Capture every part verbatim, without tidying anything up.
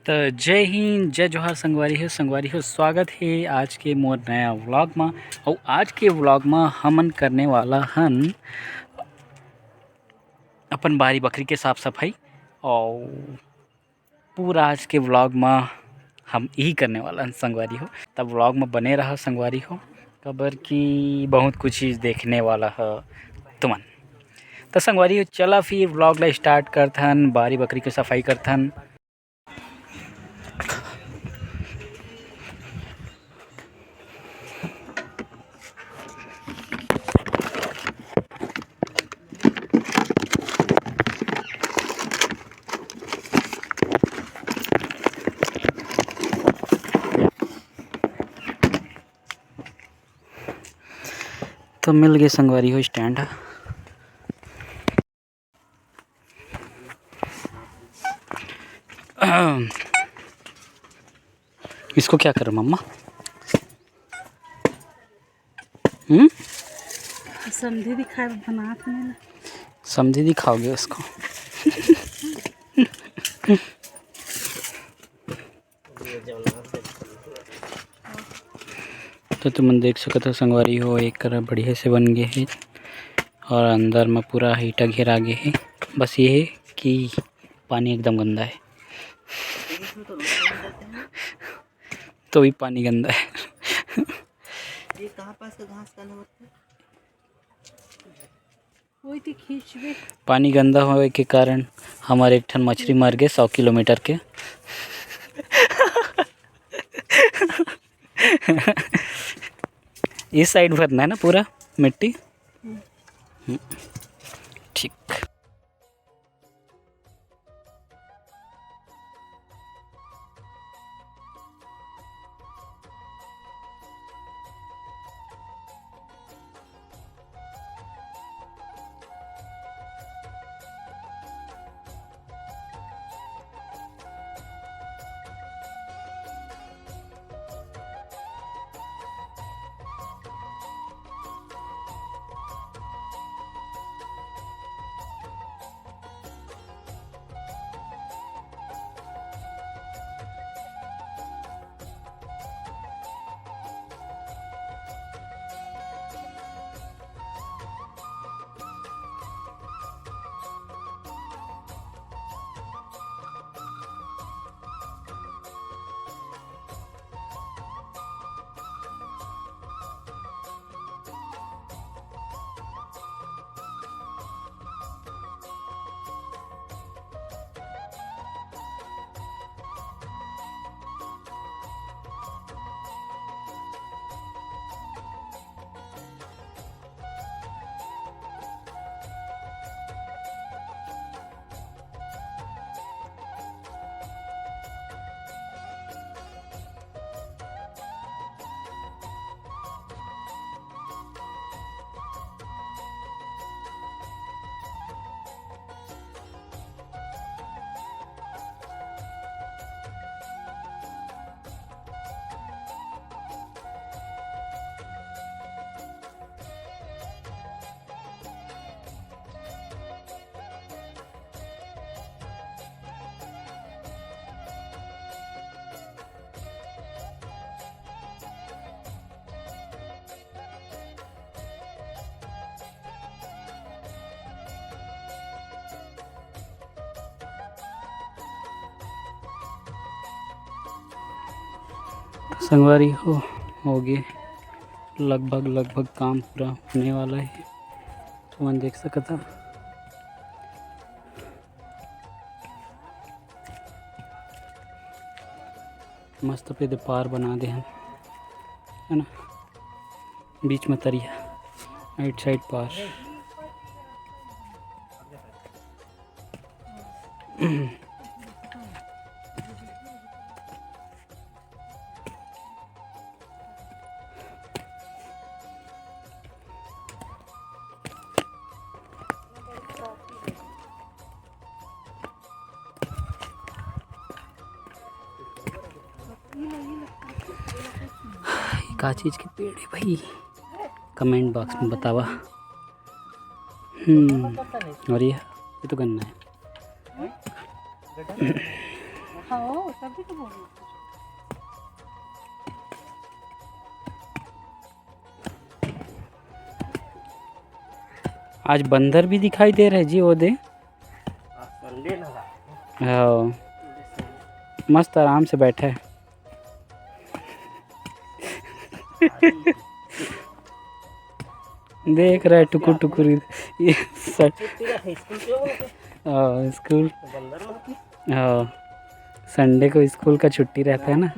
त जय हिंद, जय जोहार संगवारी हो। संगवारी हो, स्वागत हे आज के मोर नया व्लॉग म। अउ आज के व्लॉग म हमन करने वाला हन अपन बारी बखरी के साफ सफाई, अउ पूरा आज के व्लॉग म हम यही करने वाला हन संगवारी हो। तब व्लॉग म बने रहा संगवारी हो, काबर कि बहुत कुछ चीज़ देखने वाला ह तुमन। त संगवारी हो, चला फिर व्लॉग ला स्टार्ट करथन, बारी बखरी के सफाई करथन। तो मिल गए संगवारी हो स्टैंड ह। इसको क्या करो मम्मा? हम्म? समधी दिखाए बनात नहीं ना। समधी दिखाओगे उसको? तो तुमन देख सकत हो संगवारी हो, एक करा बढ़िया से बन गए हे और अंदर में पूरा ईटा घेरा गए हे। बस ये है कि पानी एकदम गंदा है। तो भी पानी गंदा है। ये कहाँ पास का घास का नंबर था? वही तो खींचबे। पानी गंदा होवे के कारण हमारे एक ठन मछली मर गए सौ किलोमीटर के। इस साइड भरना है ना पूरा मिट्टी। हम्म। हम्म, ठीक। संगवारी हो, हो गे लगभग, लगभग काम पूरा होने वाला है। तुमन देख सकत हा। मस्त पे दे पार बना दे हन, है ना, बीच में तरिया, राइट साइड पार। ये का चीज के पेड़ है भाई, कमेंट बॉक्स में बतावा। हम्म, और ये, ये तो गन्ना है। हाँ, तभी तो बोल रही हूँ। आज बंदर भी दिखाई दे रहे जी, वो दे। हाँ, मस्त आराम से बैठे है। देख रहे टुकुर टुकुर। ये सर। हाँ, स्कूल। हाँ, संडे को स्कूल का छुट्टी रहता है ना।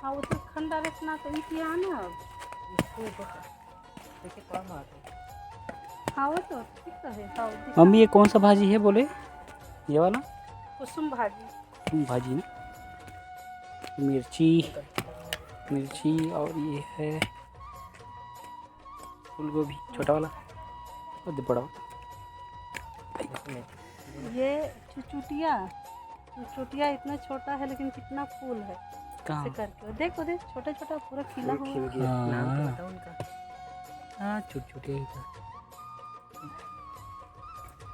हाँ, वो तो खंडा रचना तो इतिहान है। हाँ, वो तो ठीक तो है। हाँ, वो दिखा। मम्मी, ये कौन सा भाजी है बोले? ये वाला? कुसुम भाजी। कुसुम भाजी ना। मिर्ची, मिर्ची और ये है फूल गोभी, छोटा वाला और बड़ा वाला। ये चुचुटिया, चुचुटिया इतना छोटा है लेकिन कितना फूल है। कहाँ? ऐसे करके देखो, देख, छोटा छोटा पूरा खिला हुआ। खिल गया। हाँ। नाम तो बताओ उनका। हाँ, चुचुटिया ही था।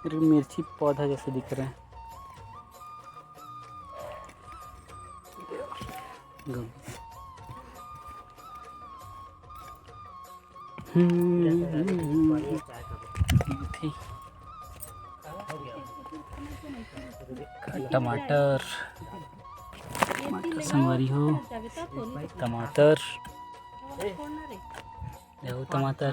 अरे, मिर्ची पौधा जैसे दिख रहा है। हम्म, ठीक। टमाटर, टमाटर संगवारी हो, टमाटर, देखो टमाटर,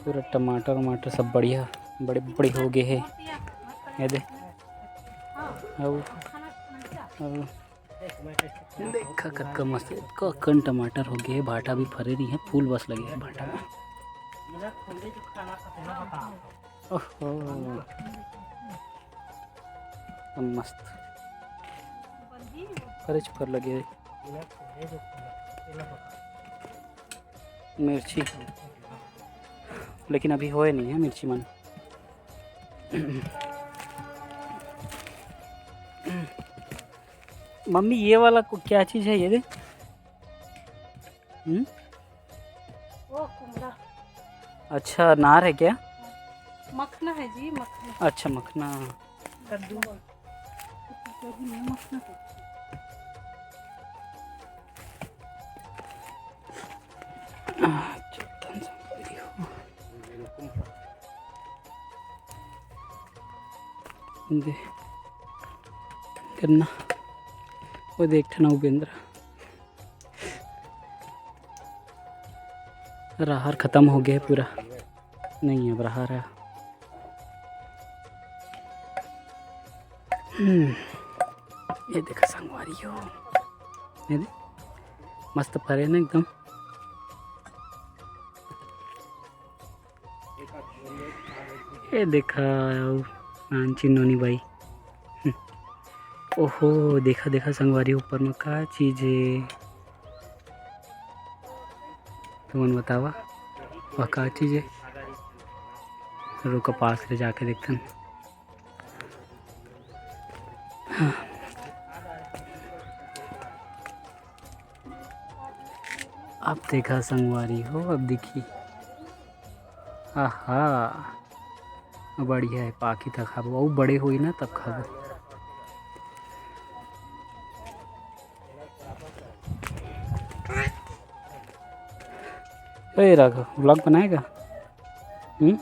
पूरा टमाटर वमाटर सब बढ़िया, बड़े बड़े हो गए हे। ये दे, अउ, अउ देखा कतका मस्त, कतकन टमाटर हो गए, भाटा भी फरे नहीं है, फूल बस लगे है भाटा में। ओहो, एकदम मस्त, फरेच फर लगे है। मिर्ची, लेकिन अभी होए नहीं है मिर्ची मन। मम्मी, ये वाला को क्या चीज है ये दे? हम्म? वो कुमड़ा। अच्छा, नार है क्या? मखना है जी, मखना। अच्छा, मखना। कद्दू। मखना। दे, गन्ना, वो देख ठना उपेंद्र। राहर खत्म हो गया पूरा, नहीं अब राहर है। हम्म, ये देखा संगवारी हो, ये दे, मस्त फरे ना एकदम। ये देखा, अउ नानची नोनी बाई। हम्म। ओहो, देखा, देखा संगवारी, ऊपर में का चीज हे? तुमन बतावा, वह का चीज हे? रुका, पास ले जाके देखथन। हाँ। अब देखा संगवारी हो, अब दिखी। आहा, बढ़िया हे, पाकी त खाबो, अउ बड़े होई ना तब खाबो। ए राघव, vlog बनाएगा? हम्म?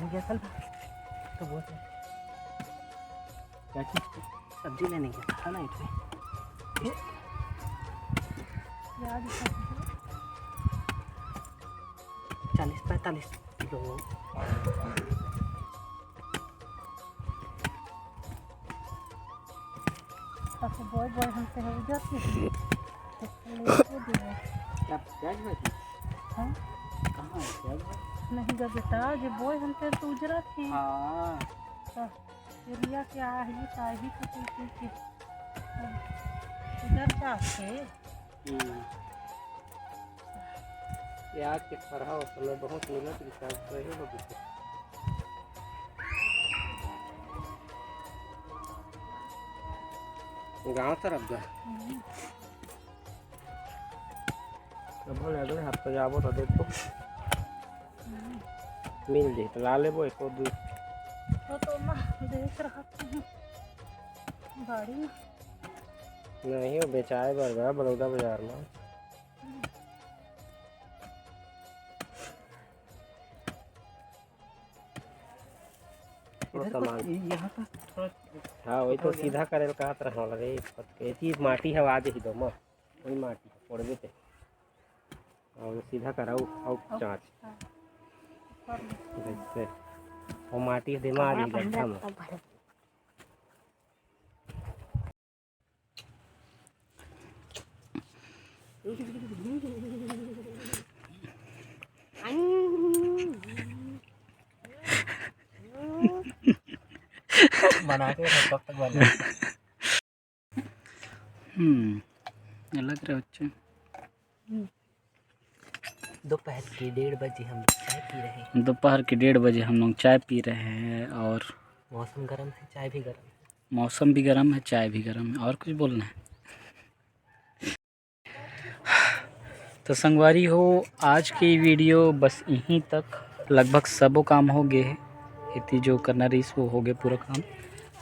गया कल तो वो क्या चीज? सब्जी लेने गया था ना इतने। प्याज सब्जी। चालीस पैंतालीस किलो। अब बोए बोए हमसे हो जाती है। तो लेके दे। क्या प्याज भाजी? हाँ? कहाँ है प्याज भाजी? नहीं गा बेटा, जे बोए हमसे तो उजरा थे। हाँ। तो यूरिया के आही, ताही तो कोई, कोई के उजर जाते। हम्म। प्याज के थरहा उस समय बहुत मिलत रिचार्ज रहे हो बिल्कुल। गाँव तरफ जा। हम्म। अब अगले हफ्ते जाबो तो देखो। हम्म। मिल जाई तो ला लेबो एको दू। तो, तो मैं देख रहा था गाड़ी में। नहीं, वो बेचाए बर बा बलौदा बाजार में। वो इधर सामान। कुछ यहाँ का थोड़ा हाँ, वही तो हो गया। सीधा करे ल कहत रहा रे, ये चीज माटी हवा दे ही दो म, वही माटी फोड़बे ते। और सीधा कराऊ, और और चाँच। हाँ। कर लो। जैसे वो माटी दे मार कपड़ा दी पहन गड्ढा में। रखता हूँ। बना के रखो, कब तक बना? हम्म, अलग रहे बच्चे। दोपहर के डेढ़ बजे हम लोग चाय पी रहे हैं। दोपहर के डेढ़ बजे हम लोग चाय पी रहे हैं और मौसम गर्म है, चाय भी गर्म है। मौसम भी गर्म है, चाय भी गर्म है। और कुछ बोलना है? तो संगवारी हो, आज की वीडियो बस यहीं तक। लगभग सबो काम हो गए है। इतनी जो करना रहीस वो हो गए पूरा काम।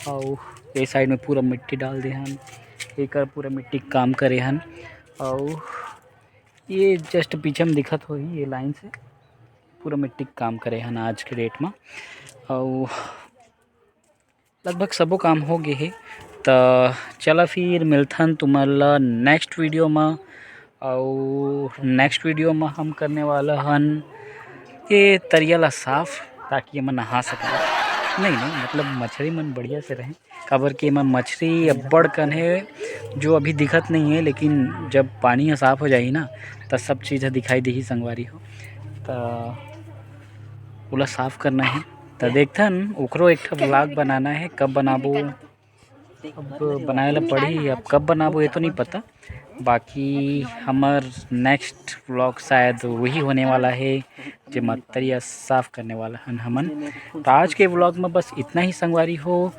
और ये साइड में पूरा मिट्टी डाल दे हन, एकर पूरा मिट्टी काम करे हन। और ये जस्ट पीछे में दिखत होही, ये लाइन से पूरा मिट्टी काम करे हन आज के डेट में। और लगभग सबो काम हो गए हे। त चला फिर मिलथन तुमन ला नेक्स्ट वीडियो म। और नेक्स्ट वीडियो म हम करने वाला हन ये तरिया ला साफ, ताकि एमन नहा सकन। नहीं, नहीं, मतलब मछली मन बढ़िया से रहें, काबर कि एमन मछली अब्बड़ कन हे, जो अभी दिखत नहीं है, लेकिन जब पानी ह साफ हो जाही ना, त सब चीज़ ह दिखाई देही संगवारी हो। त ओला साफ करना है। त देखथन, ओकरो एक ठो व्लॉग बनाना है, कब बनाबो, अब बनाए ला पड़ही, अब कब बनाबो ये तो नहीं पता। बाकी हमर नेक्स्ट व्लॉग शायद वही होने वाला है, जेमा तरिया साफ करने वाला हन हमन। तो आज के व्लॉग में बस इतना ही संगवारी हो,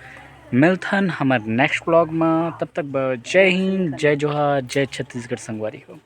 मिलथन हमर नेक्स्ट व्लॉग में। तब तक ब-, जय हिंद, जय जोहार, जय छत्तीसगढ़ संगवारी हो।